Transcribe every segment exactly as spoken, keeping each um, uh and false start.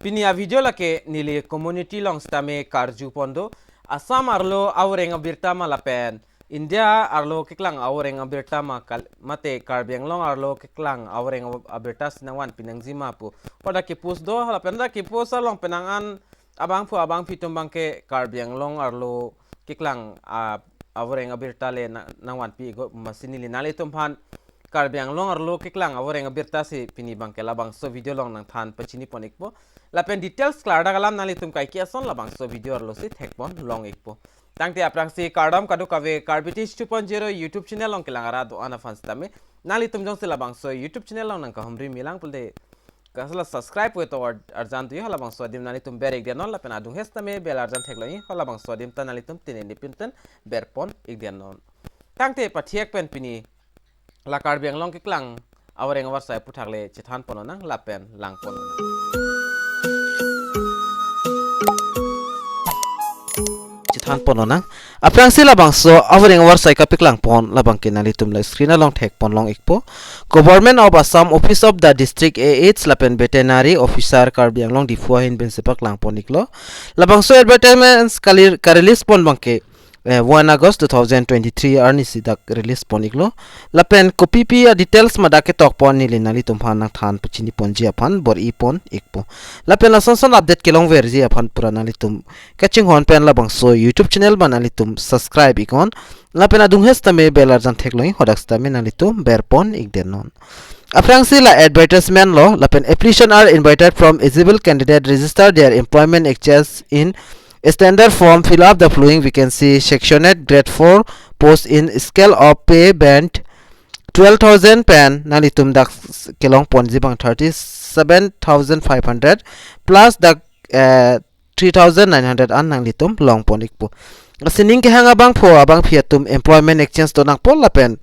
Pini a-video lake neli community along sitame karju pon do. Assam arlo avoreng abirta ma lapen India arlo keklang avoreng abirta ma kal-, mate Karbi Anglong arlo keklang avoreng ab-, abirta si nangvanpi nangji ma pu. Hadak ke-post do, lapen hadak ke-post along penang an abangphu abangphi atum abangke Karbi Anglong arlo keklang a, avoreng abirta le na-, nangvanpi ikpo, masi neli nanglitum aphan Karbi Anglong arlo keklang avoreng abirta si pini abangke labangso video along nangthan pachini pon ikpo. Lapen details klardak alam nanglitum kaike ason labangso video arlo si thek pon long ikpo. Tangte aphrangsi kardom kadokave Karbi Teach two point zero YouTube channel along kelang arat do-an aphan sitame. Nanglitum jongsi labangso YouTube channel along nangkahumri milang pulote kasla subscribe pu eto ar-, arjan tuyo, halabangso adim nanglitum ber ik denon lapen adung hes tame bell arjan theklong ik, halabangso adim ta nanglitum tinen nipinten ber pon ik denon. Tangte pathiek pen pini la Karbi Anglong keklang avoreng avarsai aputhak le chethan pon lonang lapen lang pon lonang. Chethan pon lonang. Aphrangsi labangso avoreng avarsai kapeklang pon labangke nanglitum la screen along thek pon long ikpo. Government of Assam, Office of the District A H lapen Veterinary Officer Karbi Anglong Diphu ahin pensi paklang pon iklo. Labangso advertisements kali-, ka-release pon abangke, eh, one August two thousand twenty-three arni si dak release pon iklo. Lapen kopipi a-details ma dak ketok pon neli nanglitum aphan nangthan pachini ponji aphan bor-i pon ikpo. Lapen lason son update kelongverji aphan pura nanglitum kachinghon pen labangso YouTube channel ba nanglitum subscribe iknon. Lapen adung hes tame bell arjan theklong ik, hadak sitame nanglitum ber pon ik denon. Aphrangsi la advertisement lo, lapen application are invited from eligible candidate register their employment exchange in standard form, fill up the following vacancy, sectioned grade four post in scale of pay band twelve thousand pen nanglitum dak s-, kelong ponji abang thirty-seven thousand five hundred plus dak, eh, three thousand nine hundred an nanglitum long pon ikpo. Sining kehang abangphu abangphi atum employment exchange do nangpo lapen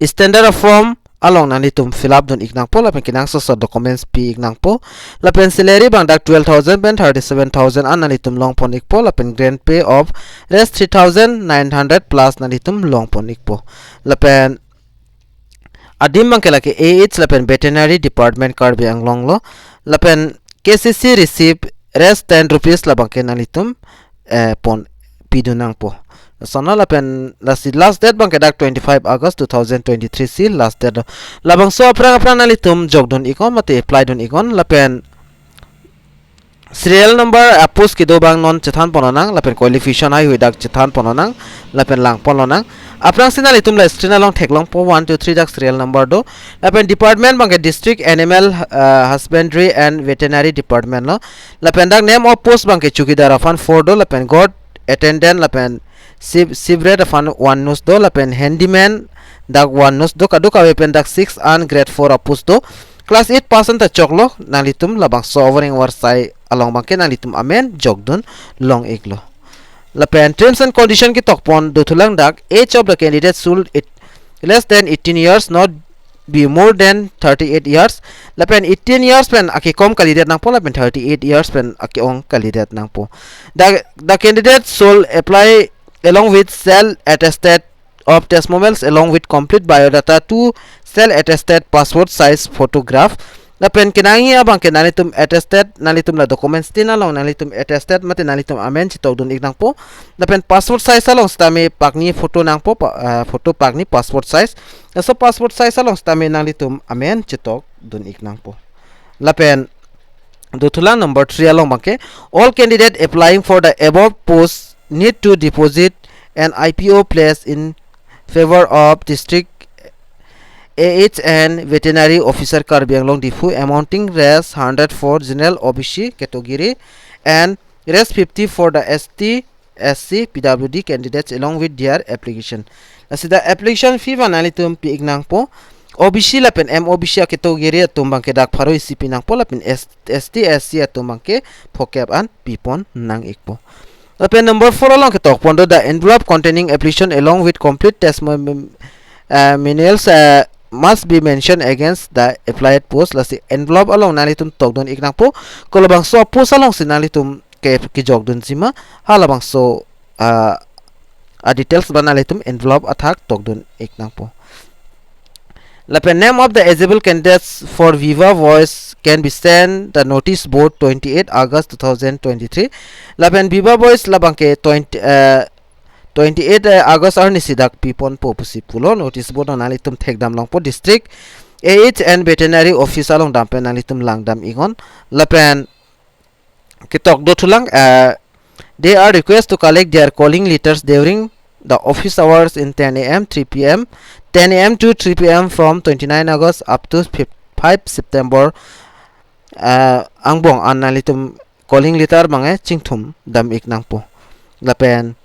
standard form along nanglitum fill up dun ik nangpo lapen kenangsot sot documents pi ik nangpo. Lapen salary abang dak twelve thousand pen thirty-seven thousand an nanglitum long pon ikpo lapen grade pay of res three thousand nine hundred plus nanglitum long pon ikpo. Lapen adim abangke lake A H lapen Veterinary Department Karbi Anglong lo. Lapen K C C receive res ten rupees labangke nanglitum, eh, pon pidun nangpo. Lason lo lapen lasi last date abangke dak twenty-five August two thousand twenty-three si last date lo. Labangso aphrang aphrang nanglitum jokdun iknon mate apply dun iknon lapen serial number a-post kedo abang non chethan pon lonang lapen qualification heihui dak chethan pon lonang lapen lang pon lonang. Aphrangsi nanglitum la screen along theklongpo one, two, three dak serial number do. Lapen department abangke District Animal, uh, Husbandry and Veterinary Department lo. Lapen dak name of post abangke chowkidar aphan four do, lapen guard, attendant, lapen sheep, sheep breeder aphan one nos do, lapen handyman dak one nos do, kadokave pen dak six an grade four a-post do. Class eight pass an ta choklo, nanglitum labangso avoreng avarsai along abangke nanglitum amen jokdun long iklo. Lapen terms and condition ketok pon dothulang dak, age of the candidate should it less than eighteen years, not be more than thirty-eight years. Lapen eighteen years pen akekom kalidet nangpo lapen thirty-eight years pen ake-ong kalidet nangpo. The, the candidate should apply along with self attested of testimonials along with complete biodata, two self attested passport size photograph. Lapen kenangji abangke nanglitum attested, nanglitum la documents tin along nanglitum attested mate nanglitum amen chetokdun ik nangpo. Lapen passport size along sitame pakni photo nangpo, pa-, eh, photo pakni passport size. Laso passport size along sitame nanglitum amen chetokdun ik nangpo. Lapen dothulang number three along abangke, all candidate applying for the above post need to deposit an I P O placed in favor of District A H and Veterinary Officer Karbi Anglong Diphu amounting res hundred for general O B C category and res fifty for the S T, S C, P W D candidates along with their application. Lasi dak application fee abang nanglitum pi ik nangpo. O B C lapen M O B C a-category atum abangke dak pharo isi pi nangpo lapen S-, S T, S C atum abangke phokep an pi pon nang ikpo. Lapen number four along ketok pon do, the envelope containing application along with complete testimonials, uh, must be mentioned against the applied post. Lasi envelope along nanglitum tokdun ik nangpo. Kolabangso post alongsi nanglitum ke, kejokdunji ma, halabangso, ah, a-details abang nanglitum envelope athak tokdun ik nangpo. Lapen name of the eligible candidates for Viva Voce can be sent the notice board twenty-eight August two thousand twenty-three. Lapen Viva Voce labangke twenty, eh, twenty-eight, eh, August arnisi dak piponpo pusi pulo. Notice board nanglitum thekdam longpo, district A H and veterinary office along dam pen nanglitum langdam iknon. Lapen ketok do thulang, eh, they are request to collect their calling letters during the office hours in ten a m, three p m, ten a m to three p m from twenty-nine August up to five September, eh, angbong an nanglitum calling letter abang chingthum dam ik nangpo. Lapen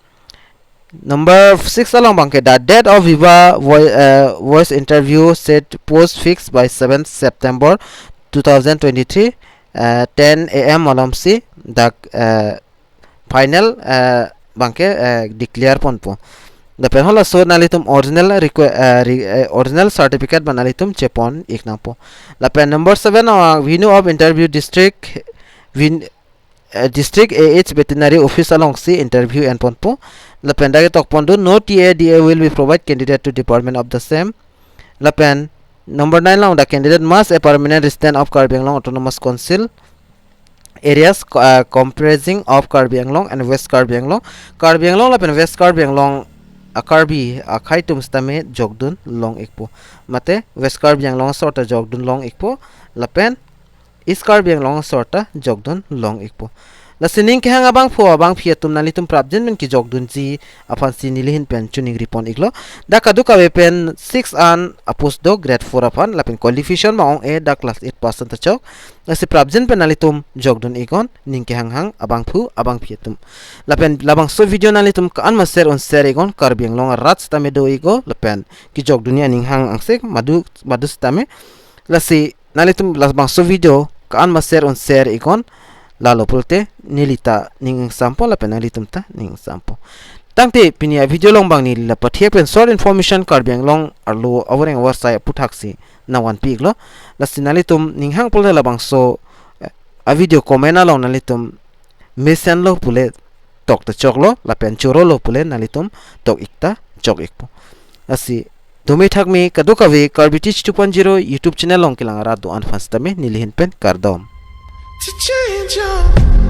number six along abangke, the date of Viva Voi-, eh, Voce interview set post fixed by seventh September two thousand twenty-three, eh, ten a m malomsi dak, eh, final, eh, abangke, eh, declare ponpo. Lapen halaso nanglitum original requ-, eh, re-, eh, original certificate abang nanglitum chepon ik nangpo. Lapen number seven, uh, venue of interview, district ven-, eh, district A H veterinary office alongsi interview enponpo. Lapen dak ketok pon do, no T A D A will be provide candidate to department of the same. Lapen number nine along, the candidate must a permanent resident of Karbi Anglong Autonomous Council areas, co-, uh, comprising of Karbi Anglong and West Karbi Anglong. Karbi Anglong lapen West Karbi Anglong a-Karbi akhei atum sitame jokdun long ikpo. Mate West Karbi Anglong asor ta jokdun long ikpo. Lapen East Karbi Anglong asor ta jokdun long ikpo. Lasi ning kehang abangphu abangphi atum nanglitum prapjin pen kejokdunji aphansi neli ahin pen choningri pon iklo. Dak kadokave pen six an a-post do, grade four aphan, lapen qualification abang ong-e, dak class eight pass an ta chok. Lasi prapjin pen nanglitum jokdun iknon, ning kehanghang abangphu abangphi atum. Lapen labangso video nanglitum ko-an ma share un share iknon, Karbi Anglong arat sitame do iknon, lapen kejokdunji aning hang angsek madu madu sitame. Lasi nanglitum labangso video ko-an ma share un share iknon, lalo pulote neli ta ning ingsampo lapen nanglitum ta ning ingsampo. Tangte pini a-video along abang neli la pathek pen short information Karbi Anglong arlo avoreng avarsai aputhaksi nangvanpi iklo. Lasi nanglitum ning hang pulote labangso, eh, a-video comment along nanglitum mesenlo pule tok ta choklo, lapen chorolo pule nanglitum tok ik ta chok ikpo. Lasi dome thakme kadokave Karbi Teach two point zero YouTube channel along kelang arat do-an aphan sitame neli ahin pen kardom. To change your